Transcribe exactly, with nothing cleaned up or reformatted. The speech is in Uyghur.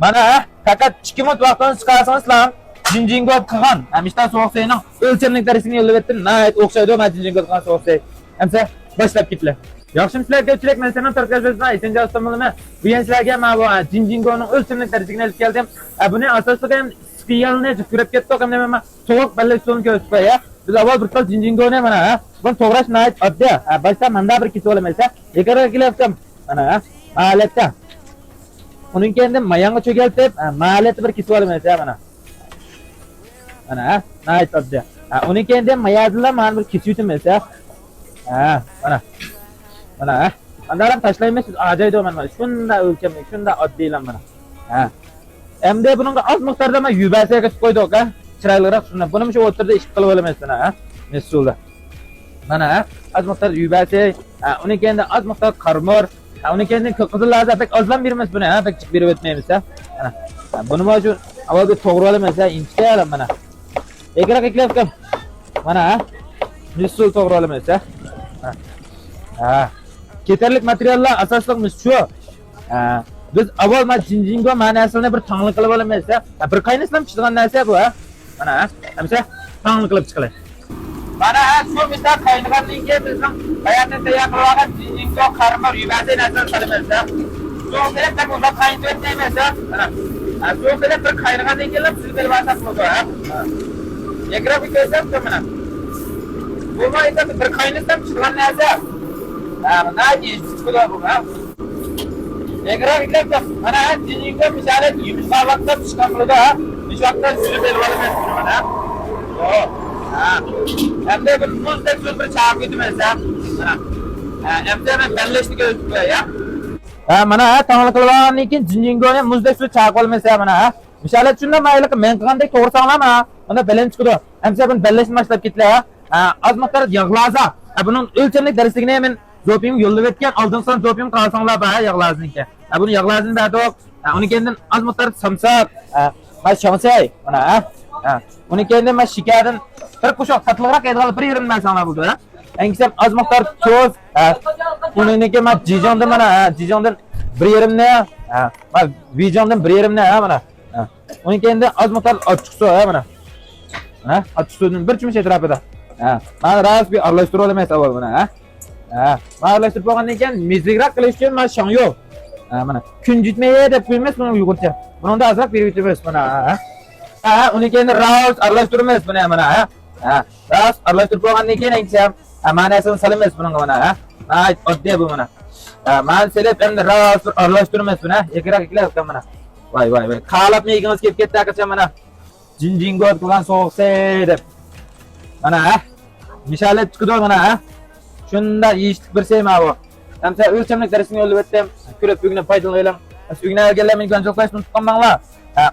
مانا، ھە، پەقەت ئىككى مىنۇت ۋاقتىڭىزنى چىقارسىڭىز، سىلەر جىنجىڭگو قىلغان، ھە، مىشتا سوغۇقسەينىڭ ئۆلچەملىك دەرىجىسىنى يوللاپ ئەتتىم. ناھايىتى ئوخشايدۇ، مانا جىنجىڭگو قىلغان سوغۇقسەي. ئەمسە باشلاپ كېتىلە. ياخشىمۇ سىلەر كۆپچىلىك، مەن سېنىڭ تەرەپكە سۆزلەي، ئېسەنجان ئۇستام بولىمەن. بۈگۈن سىلەرگە مانا بۇ، ھە، جىنجىڭگونىڭ ئۆلچەملىك دەرىجىسىنى ئېلىپ كەلدىم. ھە، بۇنى ئاساسلىقى ھەم سىقىيالنى كۆرۈپ كەتتۇق، ھەمدە مانا سوغۇق بەللەش ئۇسۇلىنى كۆرسىتىپ قوياي. بىز ئاۋۋال بىر تال جىنجىڭگونى مانا، ھە، بۇنى توغراش ناھايىتى ئاددىي. ھە، باشتا ماندا بىر كېسىۋالىمىز، ھە. يېقىنراق كېلىۋاتسام، مانا، ھە، ھالەتتە. ئۇنىڭ كەينىدىن ماياڭغا چۆگەلتىپ، ھە، ھالەتتە بىر كېسىۋالىمىز، ھە، مانا. مانا، ھە، ناھايىتى ئاددىي. ھە، ئۇنىڭ كەينىدىن مايادىنلا مانا بىر كېسىۋېتىمىز، ھە. ھە، مانا. مانا، ھە. ئانداقراق تاشلايمىز، سىز ئاجايدۇ مانا. شۇنداق ئۆلچەملىك، شۇنداق ئاددىيلا مانا. ھە. ئەمدى بۇنىڭغا ئاز مىقداردا مانا يۈبەسەي قىلىپ قويدۇق، ھە. چىرايلىقراق شۇنداق. بۇنىمۇ شۇ ئوتتۇرىدا ئىشقىپ قىلىپ ئالىمىز مانا، ھە. مەسئۇلدا. مانا، ھە. ئاز مىقداردا يۈبەسەي، ھە. ئۇنىڭ كەينىدىن ئاز مىقداردا قارىمۇر، ھە. ئۇنىڭ كەينىدىن كۆك قىزىل لازا بەك ئازلا بېرىمىز بۇنى، ھە. بەك جىق بېرىپ ئۆتمەيمىز، ھە. مانا. ھە، بۇنىمۇ شۇ ئاۋۋال بىر توغرىلاپ ئالىمىز، ھە. ئىنچىكە ئالىمىز مانا. يېقىنراق ئەكىلىۋەتكەن. مانا، ھە. مەسئۇل توغرا ئالىمىز، ھە. ھە. ھە. كېتەرلىك ماتېرىياللار ئاساسلىق مىس شۇ. ھە. بىز ئاۋۋال مانا جىنجىڭگو مانا نەرسىلەرنى بىر تاڭلا قىلىپ ئالىمىز، ھە. ھە، بىر قاينىسىلام پىشىدىغان نەرسە بۇ، ھە. مانا، ھە. ئەمسە تاڭلا قىلىپ چىقىلى. مانا، ھە، شۇ مىسال قاينىغاندىن كېيىن بىزنىڭ باياتىن تەييار قىلىۋالغان جىنجىڭگو، قارىمۇر، يۈبەسەي نەرسىلەرنى سالىمىز، ھە. شۇ كېرەك دەپ ئۇزاق قاينىتىۋەتمەيمىز، ھە. مانا. ھە، شۇ كېرەك بىر قاينىغاندىن كېيىن سۈزۈپ ئېلىۋالساق بولىدۇ، ھە. يېقىنراق كۆرسەم، مانا. بۇمۇ ئېيتىپ بىر قاينىسام چىقىدىغان نەرسە. ھە، ناھايىتى يېيىشلىك چىقىدۇ بۇ، ھە. يېقىنراق ئېيتىپ، مانا، ھە، جىنجىڭگو مىسالى يېمىشلار ۋاقتىدا پىشقان بولىدۇ، ھە. مۇشۇ ۋاقىتتا سۈزۈپ ئېلىۋالىمىز، مانا. ئو، ھە. ئەمدى بىر مۇزدەك سۇ بىر چاقىپ ئۆتىمىز، ھە. مانا. ھە، ئەمدى مەن بەللەشنى كۆرسىتىپ قوياي، ھە. ھە، مانا، ھە، تاڭلا قىلىۋالغاندىن كېيىن جىنجىڭگونى مۇزدەك سۇ چاقىپ ئالىمىز، ھە، مانا، ھە. مىسالى ئۈچۈن، مانا ھېلىقى مەن قىلغاندەك توغرا ساڭلار، مانا. مانا بەلەن چىقىدۇ. ئەمسە بۇنى بەللەشنى باشلاپ كېتىلە، ھە. ئا، ئاز مىقدار ياغ لازا. ھە، بۇنىڭ ئۆلچەملىك دەرسلىكىنى مەن زوپىيىمغا يوللاپ ئۆتكەن، ئالدىنقى سان زوپىيىمغا قارىساڭلار بار، ھە، ياغ لازىنىڭكى. ھە، بۇنى ياغ لازىنى بەردۇق. ھە، ئۇنىڭ كەينىدىن ئاز مىقدار سامساق. ھە، ھە، شاڭسەي. مانا، ھە. ھە. ئۇنىڭ كەينىدىن مانا شېكەردىن بىر قوشۇق تاتلىقراق يەيدىغان بىر يېرىمنى بەرسەڭلار بولىدۇ، ھە. ئەڭگىسەم ئاز مىقدار تۇز. ھە. ئۇنىڭدىن كېيىن مانا جىجىڭدىن مانا، ھە، جىجىڭدىن بىر يېرىمنى. ھە. مانا ۋىجىڭدىن بىر يېرىمنى، ھە، مانا. ھە. ئۇنىڭ كەينىدە ئاز مىقدار ئاچچىقسۇ، ھە، مانا. ھە، ئاچچىقسۇدىن بىر چۆمۈچ ئەتراپىدا. ھە. مانا راست بىر ئارىلاشتۇرۇۋالىمىز ئاۋۋال بۇنى، ھە. ھە. مانا ئارىلاشتۇرۇپ بولغاندىن كېيىن مېزىلىكراق قىلىش ئۈچۈن مانا شاڭيو. ھە، مانا. كۈنجۈتمەي دەپ قويىمىز بۇنى ئۇيغۇرچە. بۇنىڭدا ئازراق بېرىۋېتىمىز بۇنى، ھە. ھە، ئۇنىڭ كەينىدە راۋۇس ئارىلاشتۇرىمىز بۇنى، مانا، ھە. ھە، راۋۇس ئارىلاشتۇرۇپ بولغاندىن كېيىن ئەڭگىچە، ھە، مانا نەرسىنى سالىمىز بۇنىڭغا، مانا، ھە. ناھايىتى ئاددىي بۇ، مانا. ھە، مانا سېلىپ ئەمدى راۋۇس بىر ئارىلاشتۇرىمىز بۇنى، ھە. يېقىنراق ئەكىلىۋەتكەن، مانا. ۋاي، ۋاي، ۋاي. خالاپمۇ يېگۈڭىز كېلىپ كەتتى، ھەقىچان، مانا. جىنجىڭگو قىلغان سوغۇقسەي دەپ. مانا، ھە؟ مىشالەپ چىقىدۇ، مانا، ھە؟ شۇنداق يېيىشلىك بىر سەي ماۋۇ. ئەمسە ئۆلچەملىك دەرسىنى يوللاپ ئۆتتۈم. كۆرۈپ، ئۆگىنىپ پايدىلىنىۋېلىڭ. ئۆگىنەلىگەنلەر مېنى گۇۋاھچىلىق قىلىشنى ئۇنتۇپ قالماڭلار. ھە،